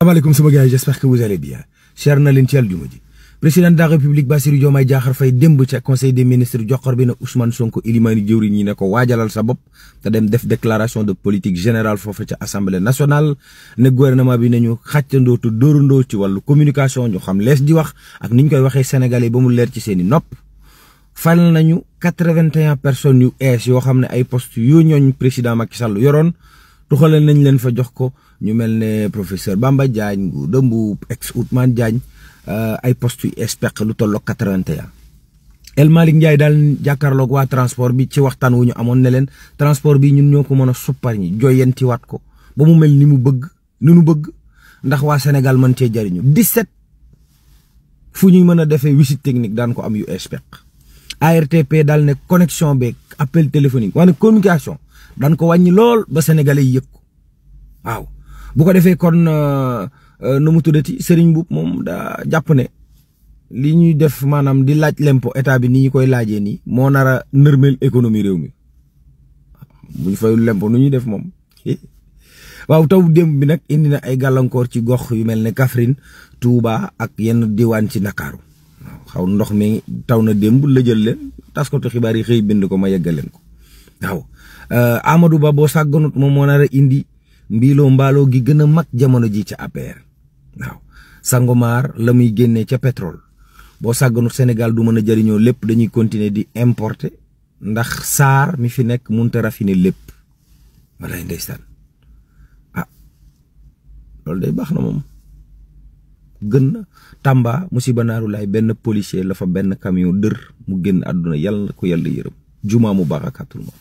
Assalamualaikum sama gars, j'espère que vous allez bien. Cher na leen ci aljuma ji. Président de la République Bassirou Diomaye Diakhar Faye démb ca conseil des ministres joxor bi na Ousmane Sonko ilimani jëwriñ ñi ne ko waajalal sa bopp te dem def déclaration de politique générale foofu ca assemblée nationale ne gouvernement bi nañu xàccandoo te dóorandoo ci wàllu communication ñu xam lees di wax ak niñ koy waxee sénégalais ba mu leer ci seeni nopp. Fal nañu 81 personnes yu ees yoo xam ne ay poste yu ñooñ président Macky Sall yoroon tuxalal nañ leen fa jox ko ñu mel ne professeur Bamba Diagne Ngouda Mboup ex Ousmane Diagne ay poste yu espèq lu tolloog 81. El Malick Ndiaye daal jàkkaarloog waa transport bi ci waxtaan wu ñu amoon ne leen transport bi ñun ñoo ko mën a suppar ñi joyentiwaat ko ba mu mel ni mu bëgg ni nu bëgg ndax waa Sénégal mën cee jariñu 17 fu ñuy mën a defee visite technique daan ko am yu espèq. ARTP daal ne connexion beeg appel téléphonique wala communication daan ko wàññi lool ba sénégalais yi yëg ko waaw bu ko defee kon nu mu tuddati Serigne Mboup moom daa jàpp ne li ñuy def maanaam di laaj lempo état bi ni ñu koy laajee nii moo nar a nërmeel économie réew mi bu ñu fayul lempo nu ñuy def moom. waaw taw démb bi nag indi na ay gàllankoor ci gox yu mel ne Kaffrine Touba ak yenn diwaan ci Ndakaaru xaw ndox mi taw na démb la jël leen taskatu xibaar yi xëy bind ko ma yeggal leen ko waaw. Amadou Ba boo sàgganut moom moo nar a indi mbiiloo mbaaloo gi gën a mag jamono ji ca APR waaw. Sangomar la muy génnee ca pétrole boo sàgganut Sénégal du mën a jëriñoo lépp dañuy continuer di importer ndax SAR mi fi nekk mënut a raffiner lépp walaay ndeysaan loolu day baax na moom. gën na Tamba musiba naaru laay benn policier la fa benn camion dër mu génn àdduna yàlla na ko yàlla yërëm jumaa mu baax akatul moom